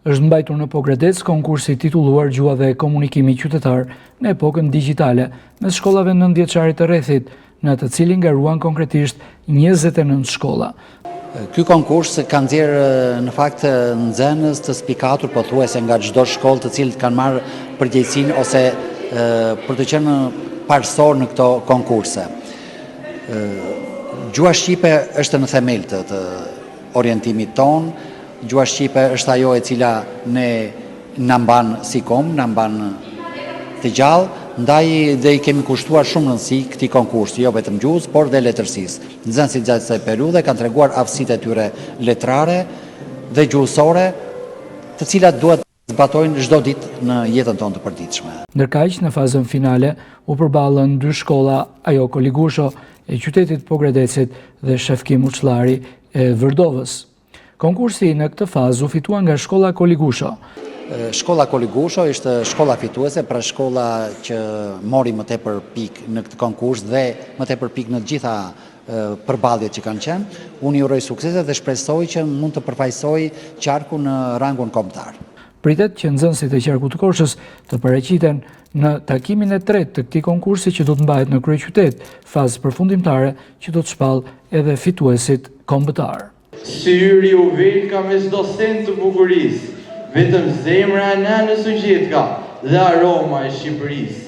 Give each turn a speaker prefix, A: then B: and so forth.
A: Është mbajtur në Pogradec konkursi i titulluar Gjuha dhe komunikimi qytetar në epokën digjitale mes shkollave nëntëvjeçare të rrethit, në të cilin garuan konkretisht 29 shkolla.
B: Ky konkurs ka nxjerrë në fakt nxënës të spikatur pothuajse nga çdo shkollë të cilët kanë marrë përgjegjësinë ose për të qenë parësor në këto konkurse. Gjuha shqipe është në themel të, të orientimit tonë, Gjuha shqipe është ajo e cila ne na mban si komb, na mban të gjallë, ndaj dhe i kemi kushtuar shumë rëndësi këtij konkursi, jo vetëm gjuhës, por dhe letërsisë. Nxënësit gjatë kësaj periudhe kanë treguar aftësitë e tyre letrare dhe gjuhësore, të cilat duhet zbatojnë çdo ditë në jetën tonë të përditshme.
A: Ndërkaq, në fazën finale u përballën dy shkolla, ajo Koli Gusho e qytetit Pogradecit dhe Shefki Muçllari e Vërdovës. Konkursi në këtë fazë u fitua nga shkolla Koli Gusho.
B: Shkolla Koli Gusho ishte shkolla fituese, pra shkolla që mori më tepër pikë në këtë konkurs dhe më tepër pikë në të gjitha përballjet që kanë qenë. Unë i uroj suksese dhe shpresoj që mund të përfaqësojë qarkun në rangun kombëtar.
A: Pritet që nxënësit e qarkut të Korçës të paraqiten në takimin e tretë të këtij konkursi që do të mbahet në kryeqytet, fazë përfundimtare që do të shpallë edhe fituesit kombëtar.
C: Syri u velka me çdo send të bukurisë, vetëm zemra e nënës u gjetka dhe aroma e Shqipërisë.